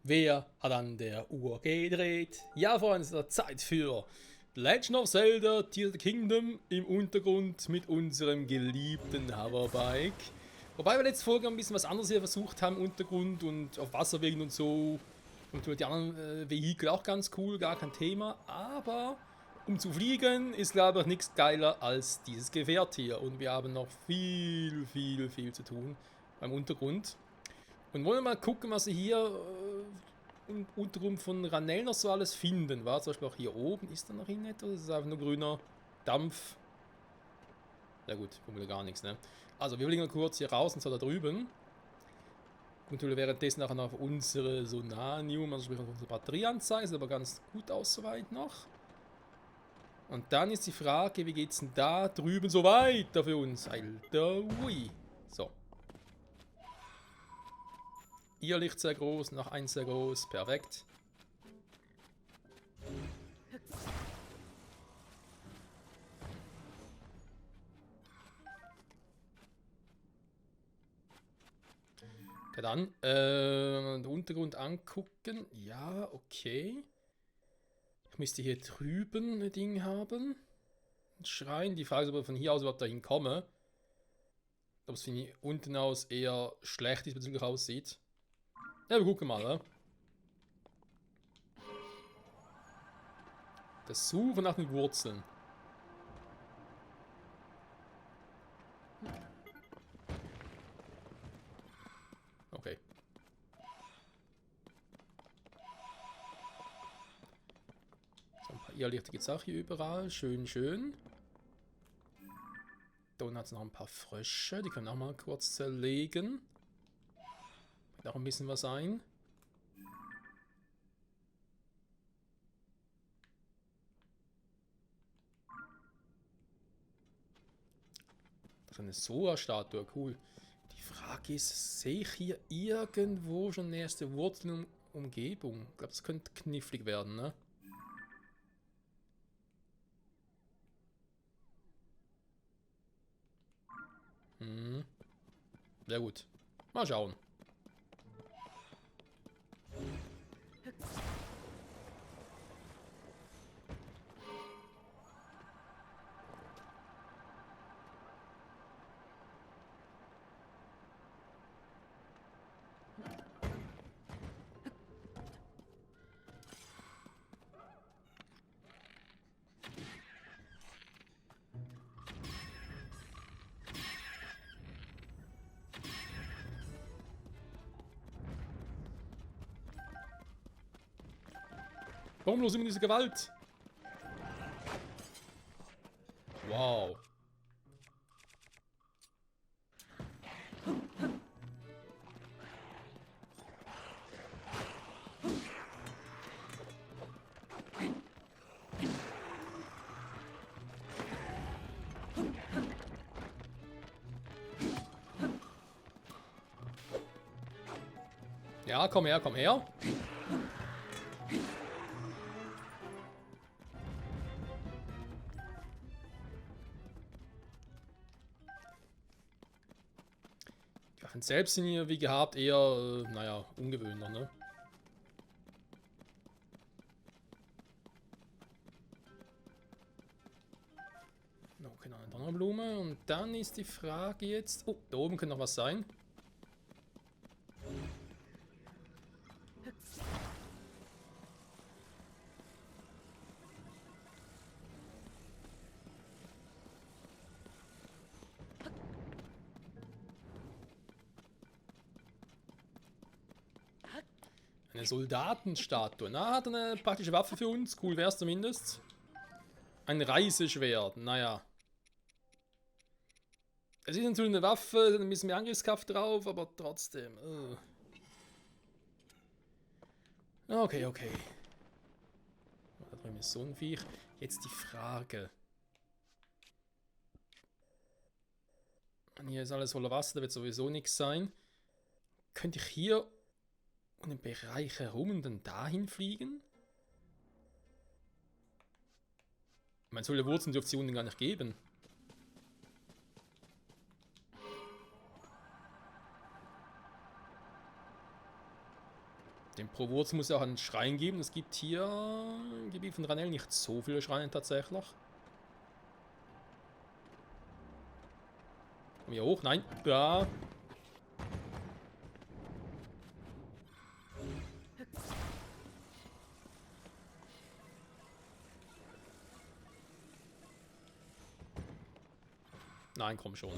Wer hat an der Uhr gedreht? Ja, Freunde, es ist Zeit für Legend of Zelda Tears of the Kingdom im Untergrund mit unserem geliebten Hoverbike. Wobei wir letzte Folge ein bisschen was anderes hier versucht haben im Untergrund und auf Wasserwegen und so. Und die anderen Vehikel auch ganz cool, gar kein Thema. Aber um zu fliegen ist, glaube ich, nichts geiler als dieses Gefährt hier. Und wir haben noch viel zu tun beim Untergrund. Und wollen wir mal gucken, was wir hier im Untergrund von Ranel noch so alles finden. War zum Beispiel auch hier oben. Ist da noch irgendetwas? Das ist einfach nur grüner Dampf. Ja gut, vermutlich gar nichts, ne? Also wir fliegen kurz hier raus und zwar da drüben. Und wir währenddessen nachher noch auf unsere Sonanium, also sprich auf unsere Batterieanzeige. Sieht aber ganz gut aus soweit noch. Und dann ist die Frage, wie geht's denn da drüben so weiter für uns? Alter, ui. So. Ihr Licht sehr groß, noch eins sehr groß, perfekt. Okay, dann, den Untergrund angucken. Ja, okay. Ich müsste hier drüben ein Ding haben. Ein Schrein. Die Frage ist, ob ich von hier aus überhaupt dahin komme. Ob es von hier unten aus eher schlecht diesbezüglich aussieht. Ja, wir gucken mal, oder? Das Suchen nach den Wurzeln. Okay. So, ein paar Irrlichter gibt es auch hier überall. Schön, schön. Da unten hat es noch ein paar Frösche. Die können auch mal kurz zerlegen. Fällt auch ein bisschen was ein. Das ist eine Sora-Statue, cool. Die Frage ist, sehe ich hier irgendwo schon eine erste Wurzelumgebung? Ich glaube, das könnte knifflig werden, ne? Hm. Sehr gut. Mal schauen. Warum bloß immer diese Gewalt? Wow. Ja, komm her, komm her. Die Waffen selbst sind hier, wie gehabt, eher, naja, ungewöhnlich, ne? Okay, noch eine Donnerblume. Und dann ist die Frage jetzt... Oh, da oben könnte noch was sein. Eine Soldatenstatue. Na, hat eine praktische Waffe für uns. Cool wär's zumindest. Ein Reiseschwert. Naja. Es ist natürlich eine Waffe, ein bisschen mehr Angriffskraft drauf, aber trotzdem. Okay, okay. Da drüben ist so ein Viech. Jetzt die Frage. Hier ist alles voller Wasser, da wird sowieso nichts sein. Könnte ich hier um den Bereich herum und dann dahin fliegen? Ich meine, so viele Wurzeln dürfte es hier unten gar nicht geben. Dem Provurz muss ja auch einen Schrein geben. Es gibt hier im Gebiet von Ranel nicht so viele Schreine tatsächlich. Komm hier hoch. Nein. Ja. Nein, komm schon.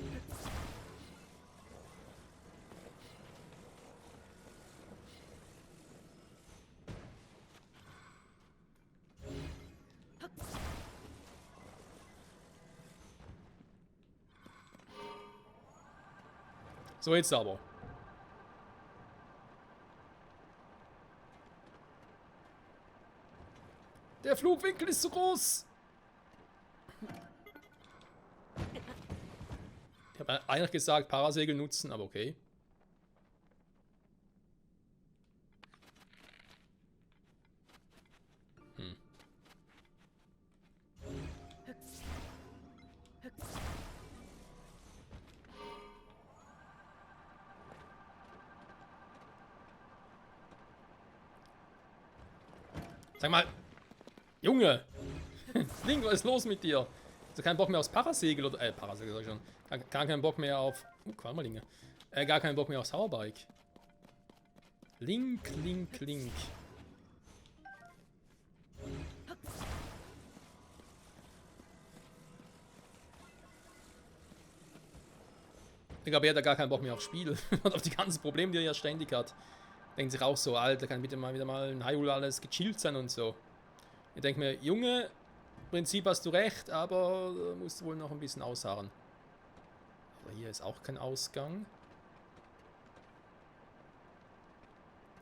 So, jetzt aber. Der Flugwinkel ist zu groß. Ich habe eigentlich gesagt, Parasegel nutzen, aber okay. Sag mal, Junge! Link, was ist los mit dir? Hast du keinen Bock mehr aufs Parasegel oder. Parasegel sag ich schon. Gar keinen Bock mehr auf. Qualmerlinge. Gar keinen Bock mehr aufs Hoverbike. Link, Link, Link. Ich glaube, er hat da gar keinen Bock mehr aufs Spiel. Und auf die ganzen Probleme, die er ja ständig hat. Denkt sich auch so, Alter, kann bitte mal wieder mal in Hyrule alles gechillt sein und so. Ich denke mir, Junge, im Prinzip hast du recht, aber du musst wohl noch ein bisschen ausharren. Aber hier ist auch kein Ausgang.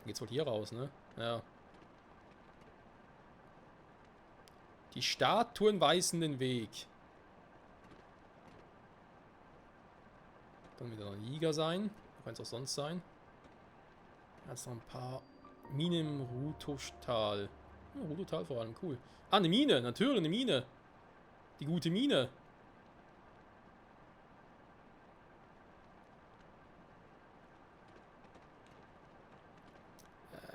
Geht's wohl hier raus, ne? Ja. Die Statuen weisen den Weg. Dann wieder ein Liga sein. Wo kann es auch sonst sein? Jetzt noch ein paar Minen im Rutotal. Ja, Rutotal vor allem, cool. Ah, eine Mine, natürlich eine Mine. Die gute Mine.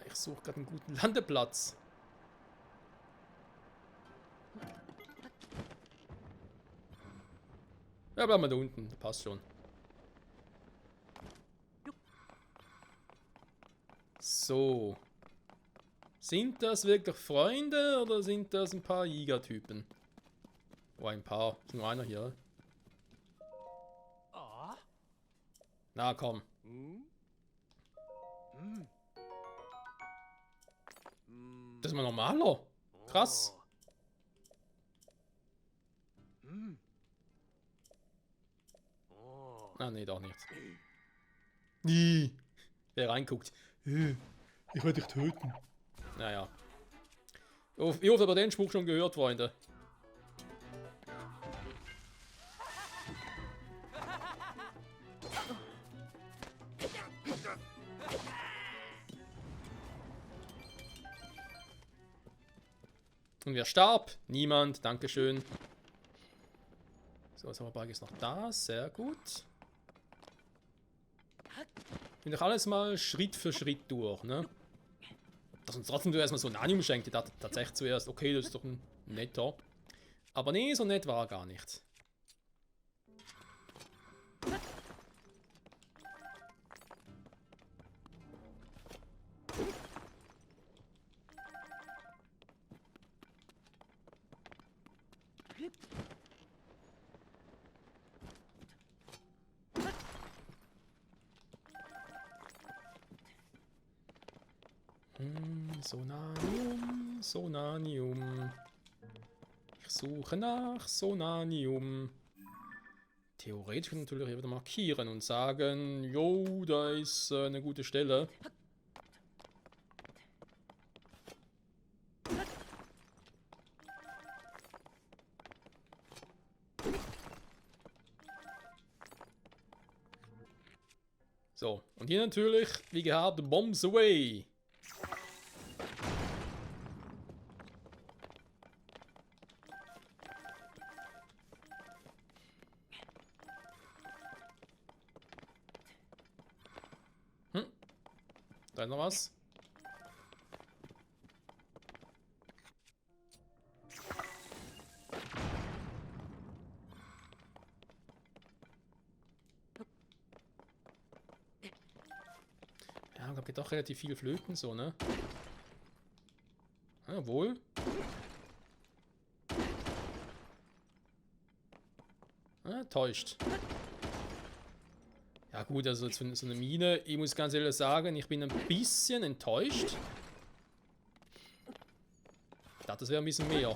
Ich suche gerade einen guten Landeplatz. Ja, bleiben wir da unten. Das passt schon. So. Sind das wirklich Freunde oder sind das ein paar Jägertypen? Oh, ein paar. Ist nur einer hier. Na komm. Das ist mal normaler. Krass. Ah, nee, doch nicht. Wer reinguckt. Ich werde dich töten. Naja. Ich hoffe, aber den Spruch schon gehört, Freunde. Und wer starb? Niemand. Dankeschön. So, das Hammerbike ist noch da. Sehr gut. Bin doch alles mal Schritt für Schritt durch, ne? Dass uns trotzdem du erstmal so ein Anium schenkt, ich dachte tatsächlich zuerst, okay, das ist doch ein netter. Aber nee, so nett war er gar nicht. Sonanium, Sonanium. Ich suche nach Sonanium. Theoretisch kann ich natürlich wieder markieren und sagen, jo, da ist eine gute Stelle. So, und hier natürlich, wie gehabt, Bombs away. Da ist noch was. Ja, ich glaube, geht doch relativ viel flöten so, ne? Jawohl. Täuscht. Ja gut, also so eine Mine, ich muss ganz ehrlich sagen, ich bin ein bisschen enttäuscht. Ich dachte, das wäre ein bisschen mehr.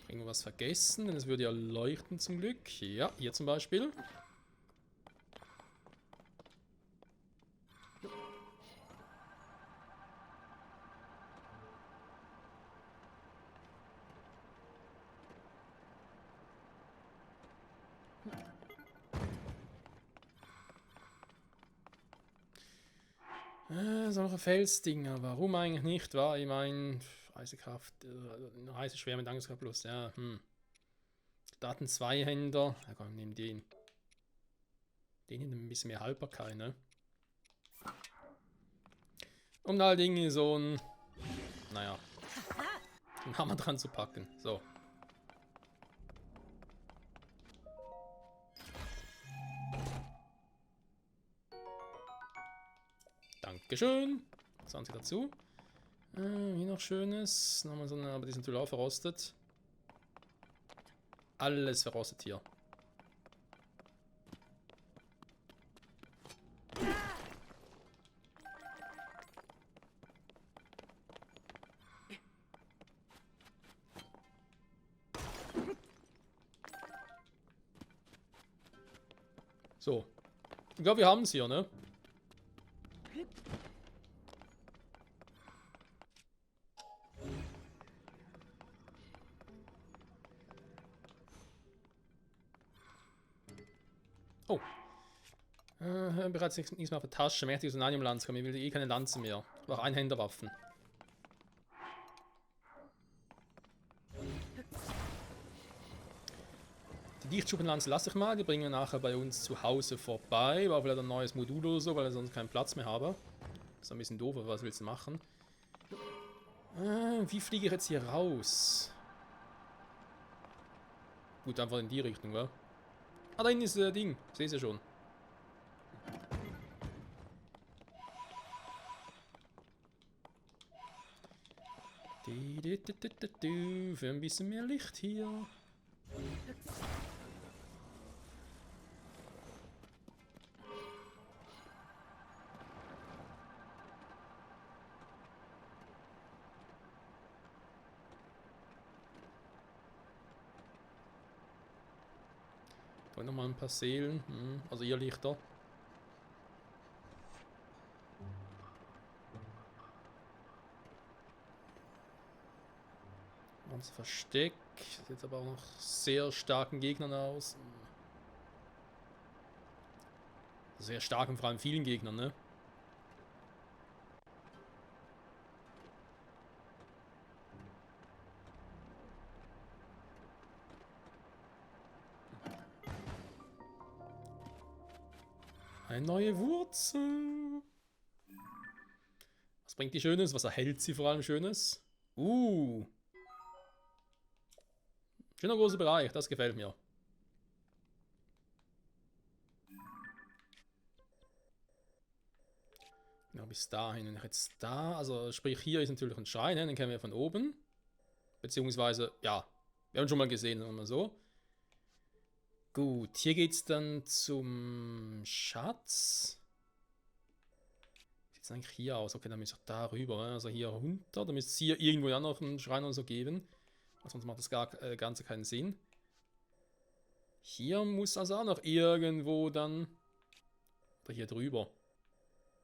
Irgendwas vergessen, denn es würde ja leuchten zum Glück. Ja, hier zum Beispiel. Solche Felsdinger, warum eigentlich nicht? War ich mein Reisekraft, Reiseschwer mit Angriffskraft plus, ja, Daten Zweihänder, ja komm, nehmen den. Den hier ein bisschen mehr Haltbarkeit, ne? Und all Dinge so ein, naja, einen Hammer dran zu packen, so. Dankeschön. 20 dazu. Hier noch Schönes. Nochmal so eine, aber die sind natürlich auch verrostet. Alles verrostet hier. So. Ich glaube, wir haben es hier, ne? Oh. Bereits nichts mehr auf der Tasche. Mächtiges Unanium-Lanze. Ich will eh keine Lanze mehr. Ich brauche Einhänderwaffen. Die Dichtschuppenlanze lasse ich mal. Die bringen wir nachher bei uns zu Hause vorbei. War vielleicht ein neues Modul oder so, weil ich sonst keinen Platz mehr habe. Ist ein bisschen doof, aber was willst du machen? Wie fliege ich jetzt hier raus? Gut, einfach in die Richtung, wa? Ah, da hinten ist das Ding. Ich sehe es ja schon. Für ein bisschen mehr Licht hier. Nochmal ein paar Seelen. Also ihr Lichter. Ganz Versteck. Sieht jetzt aber auch noch sehr starken Gegnern aus. Sehr stark und vor allem vielen Gegnern, ne? Eine neue Wurzel. Was bringt die Schönes? Was erhält sie vor allem Schönes? Schöner großer Bereich, das gefällt mir. Genau, bis dahin. Wenn ich jetzt da, also sprich hier ist natürlich ein Schrein, den kennen wir von oben. Beziehungsweise, ja, wir haben schon mal gesehen, sagen wir mal so. Gut, hier geht's dann zum Schatz. Sieht es eigentlich hier aus? Okay, dann müsste ich da rüber, also hier runter. Da müsste es hier irgendwo ja noch einen Schrein oder so geben. Sonst macht das Ganze keinen Sinn. Hier muss also auch noch irgendwo dann... Oder hier drüber.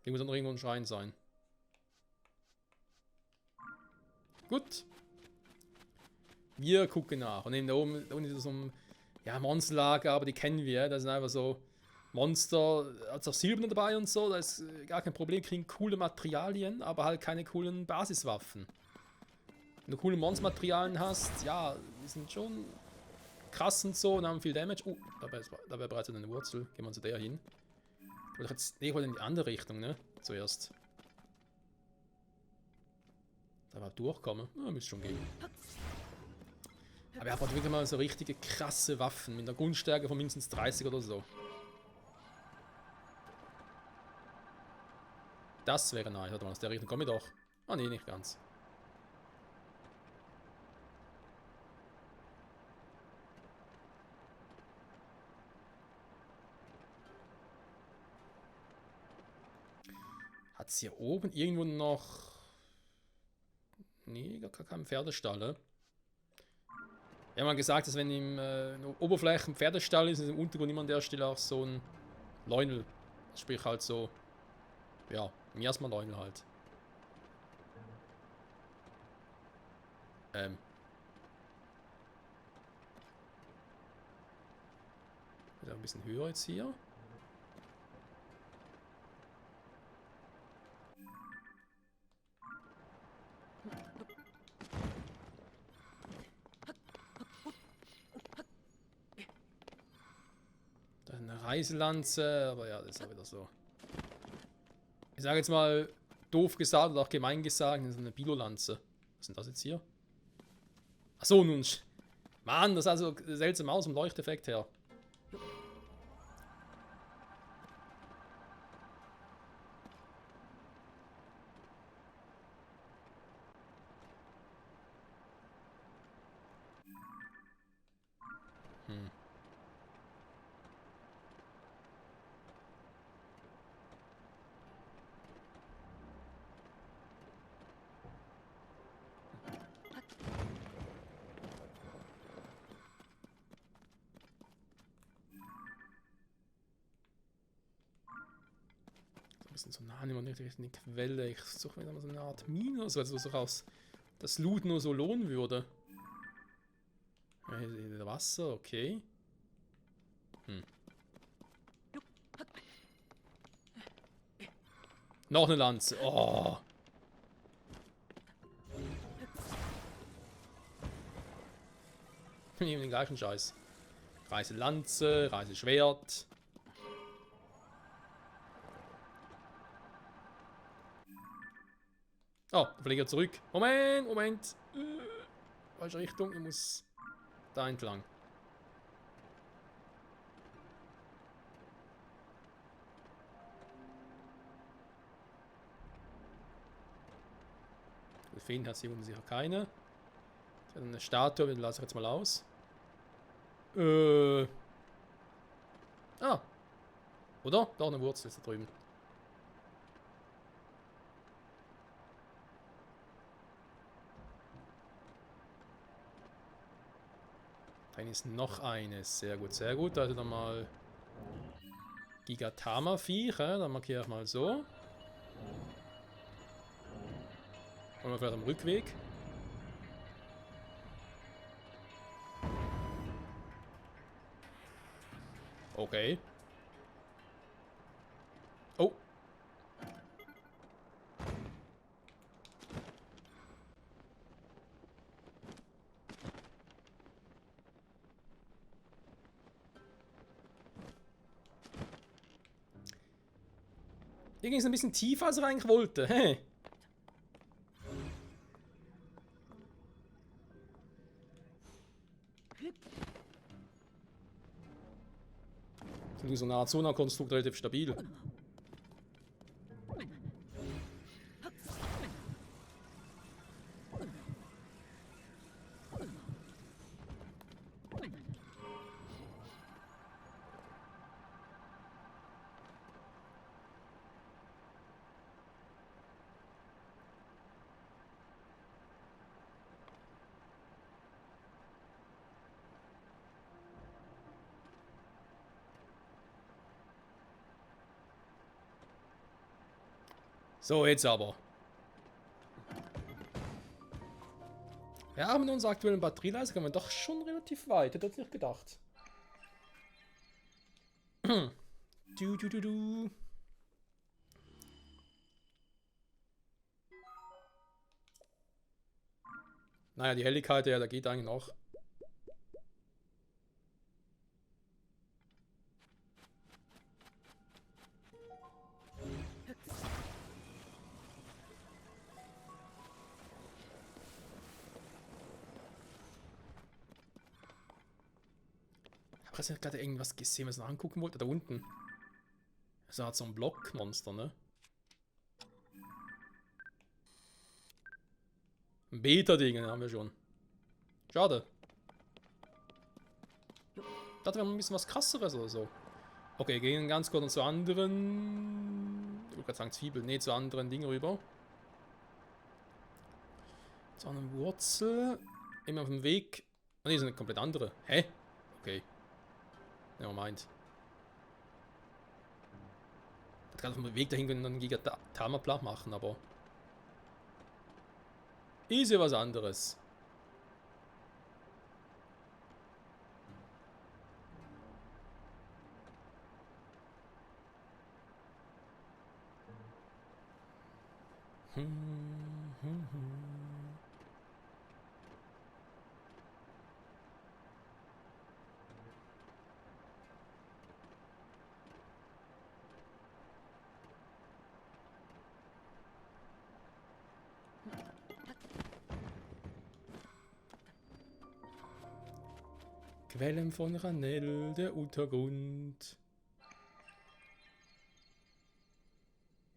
Hier muss dann noch irgendwo ein Schrein sein. Gut. Wir gucken nach. Und da oben ist so ein... Ja, Monsterlager, aber die kennen wir. Das sind einfach so Monster, hat auch Silber dabei und so. Da ist gar kein Problem. Kriegen coole Materialien, aber halt keine coolen Basiswaffen. Wenn du coole Monstermaterialien hast, ja, die sind schon krass und so und haben viel Damage. Da wäre bereits eine Wurzel. Gehen wir zu der hin. Oder jetzt. Ich wollte in die andere Richtung, ne? Zuerst. Da war durchkommen. Ja, müsste schon gehen. Aber er hat wirklich mal so richtige krasse Waffen mit einer Grundstärke von mindestens 30 oder so. Das wäre nice. Warte mal, aus der Richtung komme ich doch. Ah, nee, nicht ganz. Hat es hier oben irgendwo noch... Nee, gar keinen Pferdestall, ne? Wir haben mal gesagt, dass wenn im Oberfläche ein Pferdestall ist, ist im Untergrund immer an der Stelle auch so ein Leunel. Sprich halt so... Ja, Miasma Leunel halt. Ist ein bisschen höher jetzt hier. Da ist eine Reiselanze, aber ja, das ist auch wieder so. Ich sage jetzt mal, doof gesagt oder auch gemein gesagt, das ist eine Bilolanze. Was ist denn das jetzt hier? Achso, nun. Mann, das sah so seltsam aus vom Leuchteffekt her. Ein bisschen so nah, nicht richtig eine Quelle. Ich suche wieder mal so eine Art Mine oder so, also so raus. Das Loot nur so lohnen würde. Wasser, okay. Noch eine Lanze. Oh. Wir nehmen den gleichen Scheiß. Reiselanze, Reiseschwert. Oh, der Flieger zurück. Moment, Moment. Falsche Richtung, ich muss da entlang. Feen hat sie unten sicher keine. Eine Statue, den lasse ich jetzt mal aus. Ah. Oder? Da eine Wurzel ist da drüben. Da ist noch eines. Sehr gut, sehr gut. Also dann mal Gigatama-Viech. Dann markiere ich mal so. Und wir vielleicht am Rückweg. Okay. Oh. Hier ging es ein bisschen tiefer, als ich eigentlich wollte. Hey. So eine Art Sonarkonstrukt relativ stabil. So, jetzt aber. Ja, mit unserer aktuellen Batterieleistung kommen wir doch schon relativ weit. Hätte ich nicht gedacht. Du. Naja, die Helligkeit, ja, da geht eigentlich noch. Ich habe jetzt gerade irgendwas gesehen, was ich noch angucken wollte. Da unten. Also hat so ein Blockmonster, ne? Ein Beta-Ding haben wir schon. Schade. Ich dachte, wir haben ein bisschen was krasseres oder so. Okay, gehen ganz kurz zu anderen. Ich wollte gerade sagen Zwiebeln. Ne, zu anderen Dingen rüber. Zu einer Wurzel. Immer auf dem Weg. Oh ne, das ist eine komplett andere. Hä? Okay. Nevermind. Ich hätte gerade auf dem Weg dahin können und einen Gigatama platt machen, aber. Ist ja was anderes. Quellen von Ranel, der Untergrund.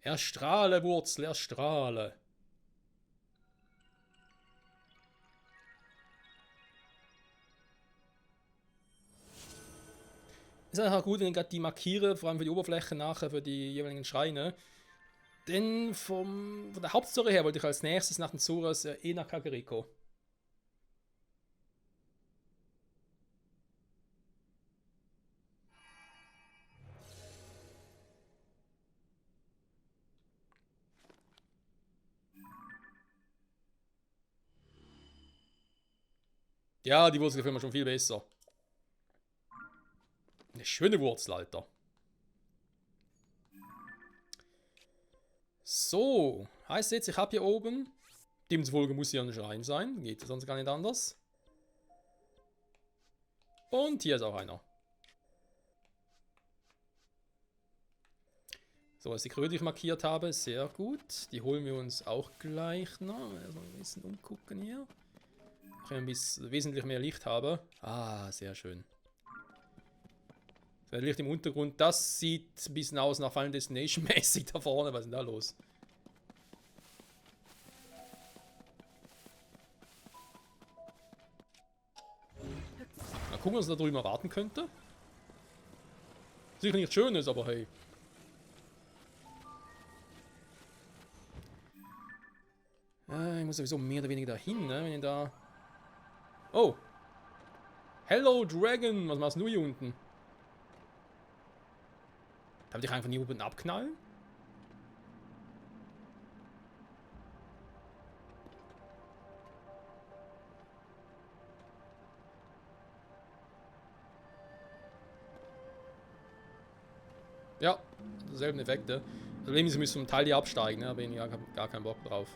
Erstrahle, Wurzel, erstrahle. Ist einfach gut, wenn ich gerade die markiere, vor allem für die Oberfläche nachher, für die jeweiligen Schreine. Denn von der Hauptstory her wollte ich als nächstes nach den Zoras nach Kakariko. Ja, die Wurzel gefällt mir schon viel besser. Eine schöne Wurzel, Alter. So, heißt jetzt, ich habe hier oben. Demzufolge muss hier ein Schrein sein. Geht sonst gar nicht anders. Und hier ist auch einer. So, was die Kröte, die ich markiert habe, sehr gut. Die holen wir uns auch gleich noch. Also ein bisschen umgucken hier. Auch wenn ich wesentlich mehr Licht habe. Ah, sehr schön. Das Licht im Untergrund, das sieht ein bisschen aus nach Final Destination mäßig da vorne. Was ist denn da los? Mal gucken, was da drüben erwarten könnte. Sicher nichts Schönes, aber hey. Ich muss sowieso mehr oder weniger dahin, ne? Wenn ich da. Oh! Hello Dragon! Was machst du hier unten? Darf ich einfach nie oben abknallen? Ja, dieselben Effekte. Das Problem ist, sie müssen vom Teil hier absteigen, ne? Da bin ich gar keinen Bock drauf.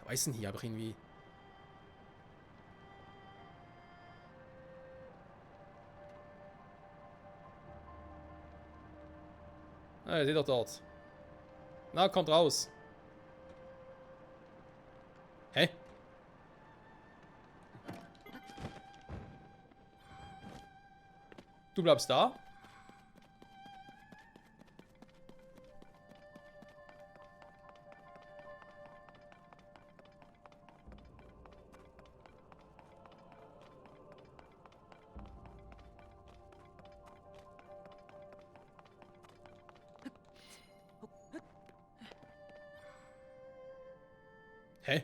Was ist denn hier? Aber irgendwie. Ah, ihr seht doch dort. Na, kommt raus. Hä? Du bleibst da? Hä?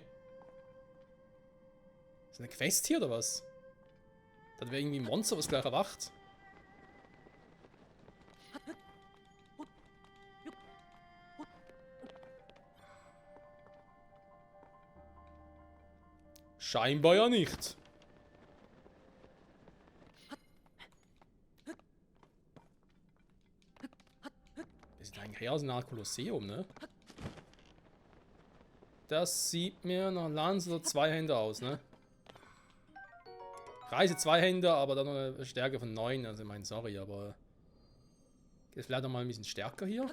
Ist eine Quest hier oder was? Da wäre irgendwie ein Monster, was gleich erwacht. Scheinbar ja nicht. Das sieht eigentlich eher aus einer Art Kolosseum, ne? Das sieht mir nach Lanz oder Zweihänder aus, ne? Reise Zweihänder, aber dann noch eine Stärke von 9. Also ich meine, sorry, aber... Geht vielleicht noch mal ein bisschen stärker hier?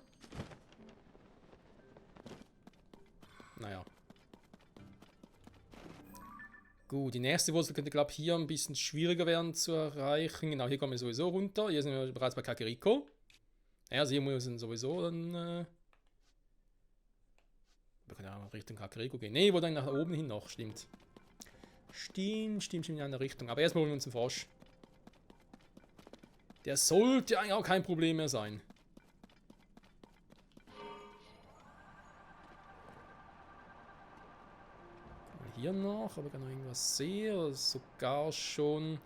Naja. Gut, die nächste Wurzel könnte, glaube ich, hier ein bisschen schwieriger werden zu erreichen. Genau, hier kommen wir sowieso runter. Hier sind wir bereits bei Kakariko. Ja, also hier müssen wir sowieso dann... wir können ja Richtung Kakariko gehen. Ne, wo dann nach oben hin noch, stimmt. Stimmt in eine Richtung. Aber erstmal holen wir uns einen Frosch. Der sollte eigentlich auch kein Problem mehr sein. Hier noch, ob ich noch irgendwas sehe, oder sogar schon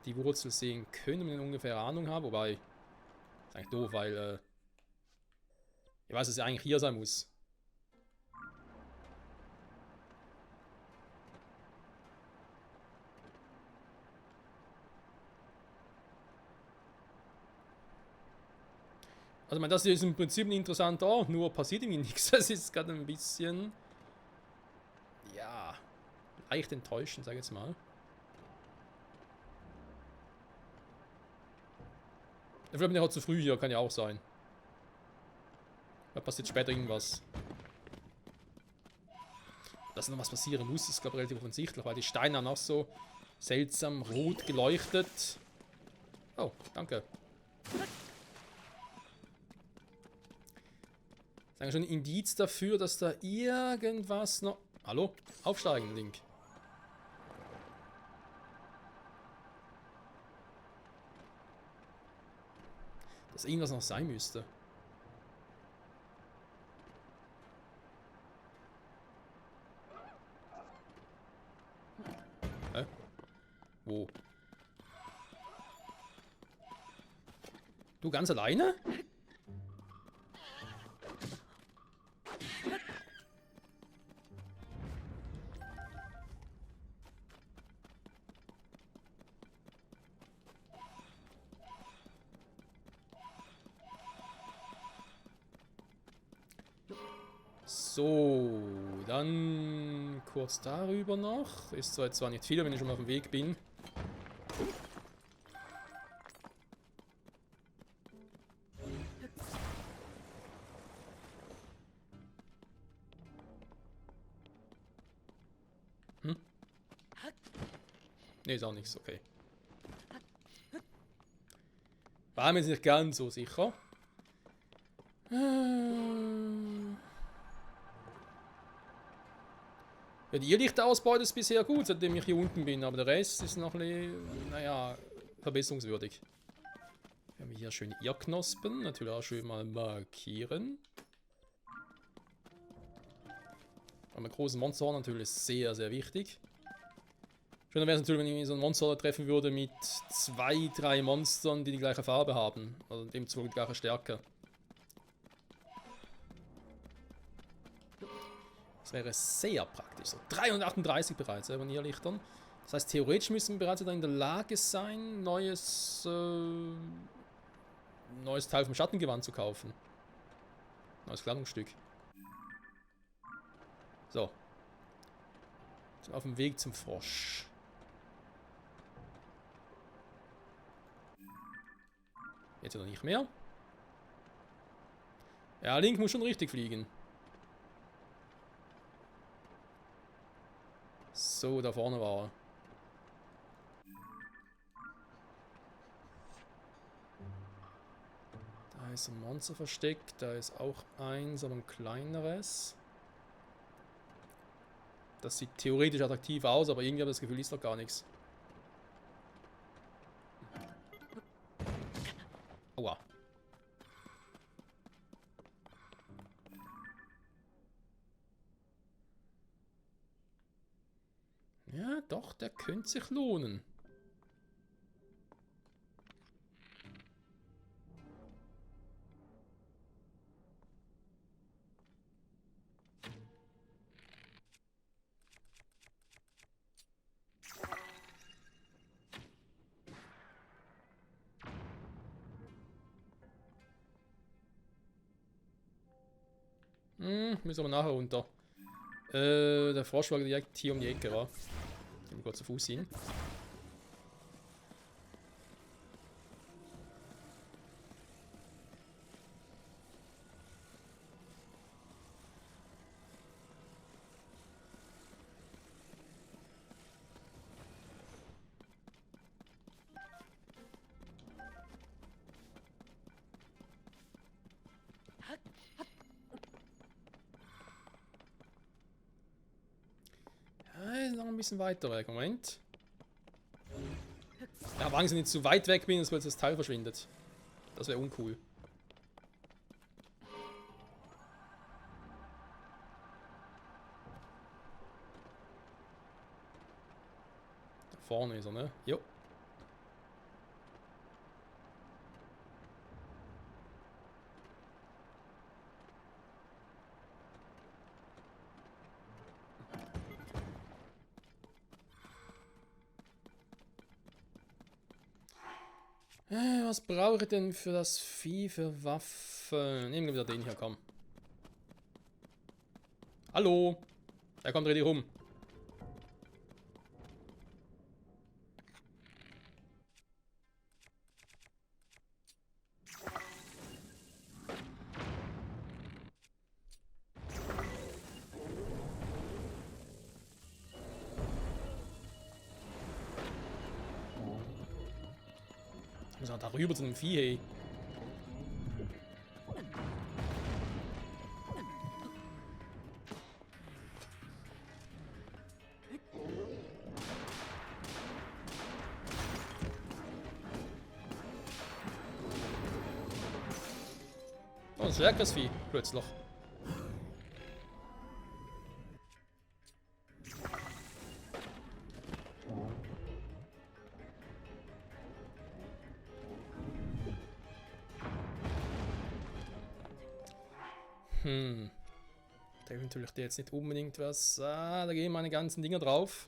die Wurzel sehen können, wenn ich eine ungefähre Ahnung habe. Wobei, ist eigentlich doof, weil ich weiß, dass es eigentlich hier sein muss. Also, ich meine, das hier ist im Prinzip ein interessanter Ort, nur passiert irgendwie nichts. Das ist gerade ein bisschen, ja, leicht enttäuschend, sag ich jetzt mal. Vielleicht bin ich auch zu früh hier, kann ja auch sein. Da passiert später irgendwas. Dass noch was passieren muss, ist, glaube ich, relativ offensichtlich, weil die Steine haben auch so seltsam rot geleuchtet. Oh, danke. Das ist eigentlich schon ein Indiz dafür, dass da irgendwas noch... Hallo? Aufsteigen, Link. Dass irgendwas noch sein müsste. Hä? Wo? Du ganz alleine? So, dann kurz darüber noch. Ist zwar nicht viel, wenn ich schon auf dem Weg bin. Ne, ist auch nichts, okay. War mir jetzt nicht ganz so sicher. Ja, die Irrlichtausbeute ist bisher gut, seitdem ich hier unten bin, aber der Rest ist noch ein bisschen, naja, verbesserungswürdig. Wir haben hier schöne Irrknospen, natürlich auch schön mal markieren. Aber mit großen Monsterhorn natürlich sehr, sehr wichtig. Schöner wäre es natürlich, wenn ich so ein Monster treffen würde mit 2, 3 Monstern, die die gleiche Farbe haben. Also demzufolge die gleiche Stärke. Das wäre sehr praktisch. So 338 bereits, von Irrlichtern. Das heißt, theoretisch müssen wir bereits in der Lage sein, neues Teil vom Schattengewand zu kaufen. Neues Kleidungsstück. So. Auf dem Weg zum Frosch. Jetzt noch nicht mehr. Ja, Link muss schon richtig fliegen. So, da vorne war er. Da ist ein Monster versteckt. Da ist auch eins, aber ein kleineres. Das sieht theoretisch attraktiv aus, aber irgendwie habe ich das Gefühl, ist doch gar nichts. Aua. Ja, doch, der könnte sich lohnen. Müssen wir nachher runter. Der Frosch war direkt hier um die Ecke, war. Gehen wir kurz zu Fuß hin. bisschen weiter weg. Moment. Ja, aber Angst, wenn ich zu weit weg bin, dass das Teil verschwindet. Das wäre uncool. Da vorne ist er, ne? Jo. Was brauche ich denn für das Vieh für Waffen? Nehmen wir wieder den hier, komm. Hallo? Der kommt richtig rum. Ich muss auch da rüber zu einem Vieh, hey. Oh, ein stärkeres Vieh, plötzlich. Da natürlich jetzt nicht unbedingt was. Ah, da gehen meine ganzen Dinger drauf.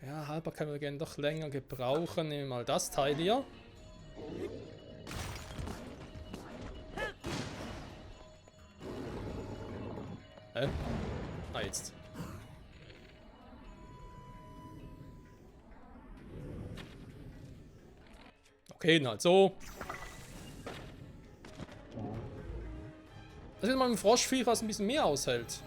Ja, Haltbarkeit wir gerne doch länger gebrauchen. Nehmen wir mal das Teil hier. Ah, jetzt. Okay, dann halt so. Das ist mal ein Froschvieh, was ein bisschen mehr aushält.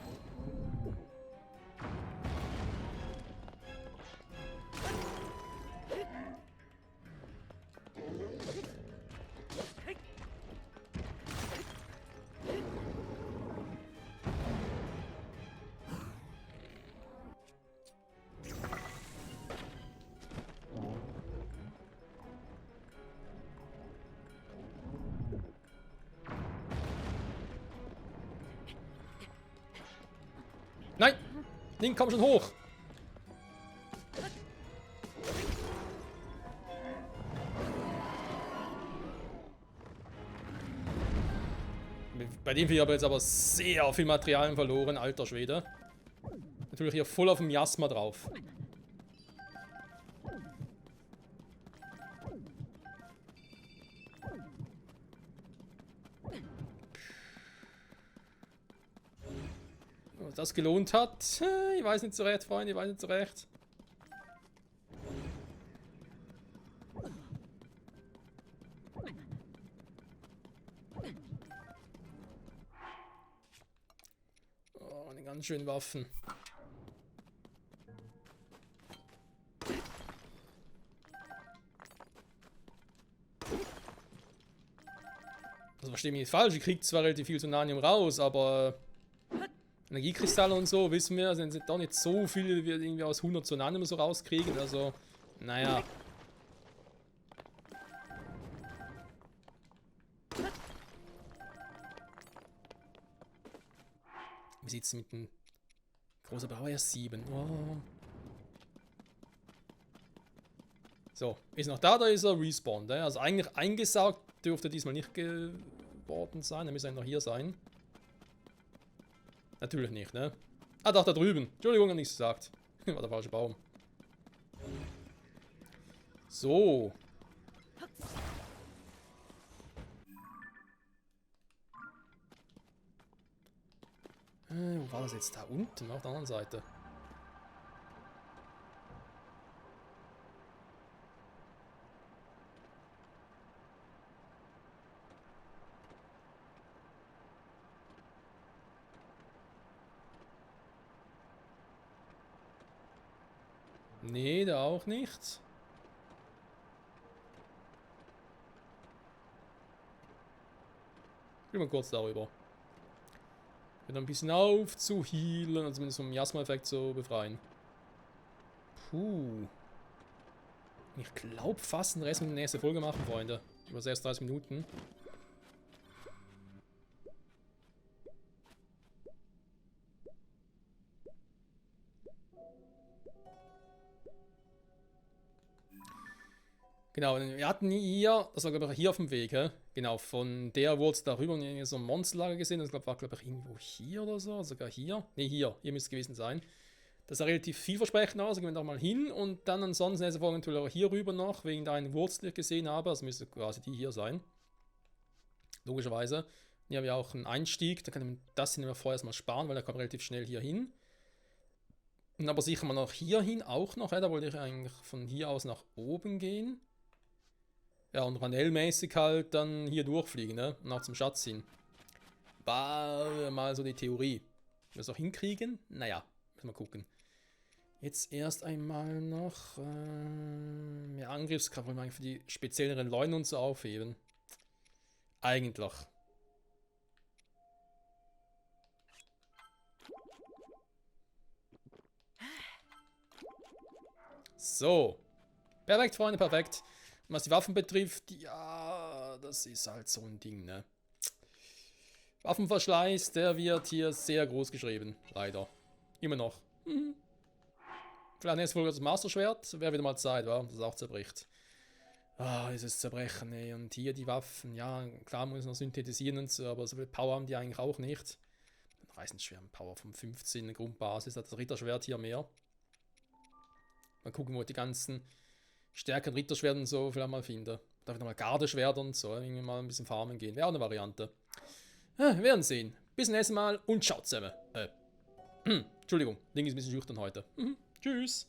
Nein! Ding, komm schon hoch! Bei dem Vieh habe ich jetzt aber sehr viel Materialien verloren, alter Schwede. Natürlich hier voll auf dem Miasma drauf. Was das gelohnt hat, ich weiß nicht so recht, Freunde, ich weiß nicht so recht. Oh, eine ganz schönen Waffen. Also verstehe mich nicht falsch, ich kriege zwar relativ viel Sonanium raus, aber Energiekristalle und so, wissen wir, sind doch nicht so viele, wie wir irgendwie aus 100 Sonanium so rauskriegen, also, naja. Wie sieht es mit dem großen Bauer 7? Oh. So, ist noch da, da ist er respawned. Also eigentlich eingesaugt dürfte diesmal nicht geworden sein, er müsste eigentlich noch hier sein. Natürlich nicht, ne? Ah, doch, da drüben. Entschuldigung, nichts gesagt. War der falsche Baum. So. Wo war das jetzt? Da unten, auf der anderen Seite. Nee, da auch nicht. Gehen wir kurz darüber. Wieder ein bisschen auf zu healen und zumindest vom Miasma-Effekt zu befreien. Puh. Ich glaube fast den Rest mit der nächsten Folge machen, Freunde. Über 36 Minuten. Genau, wir hatten hier, das war glaube ich hier auf dem Weg, hä? Genau, von der wurde es darüber und so ein Monsterlager gesehen. Das war glaube ich irgendwo hier oder so, sogar hier. Ne, hier müsste es gewesen sein. Das sah relativ vielversprechend aus, gehen wir doch mal hin und dann ansonsten nächste Folge natürlich auch hier rüber noch, wegen der einen Wurzel, die ich gesehen habe. Das müsste quasi die hier sein. Logischerweise. Hier haben wir auch einen Einstieg, da kann ich das hier vorher erstmal sparen, weil der kommt relativ schnell hier hin. Und aber sicher mal noch hier hin auch noch, da wollte ich eigentlich von hier aus nach oben gehen. Ja, und Ranell-mäßig halt dann hier durchfliegen, ne? Und auch zum Schatz hin. War mal so die Theorie. Wir es auch hinkriegen? Naja, müssen wir gucken. Jetzt erst einmal noch mehr Angriffskraft, wollen wir eigentlich für die spezielleren Leune und so aufheben. Eigentlich. So. Perfekt, Freunde, perfekt. Und was die Waffen betrifft, ja, das ist halt so ein Ding, ne? Waffenverschleiß, der wird hier sehr groß geschrieben. Leider. Immer noch. Vielleicht nächste Folge das Masterschwert. Wäre wieder mal Zeit, wa? Das auch zerbricht. Ah, dieses Zerbrechen, ey. Und hier die Waffen. Ja, klar muss man noch synthetisieren und so, aber so viel Power haben die eigentlich auch nicht. Ein Reisenschwert, Power von 15, eine Grundbasis. Hat das Ritterschwert hier mehr. Mal gucken, wo ich die ganzen stärkeren Ritterschwerter und so vielleicht mal finde. Darf ich nochmal Gardeschwerter und so. Irgendwie mal ein bisschen farmen gehen. Wäre auch eine Variante. Wir werden sehen. Bis zum nächsten Mal und ciao zusammen. Entschuldigung, Ding ist ein bisschen schüchtern heute. Tschüss.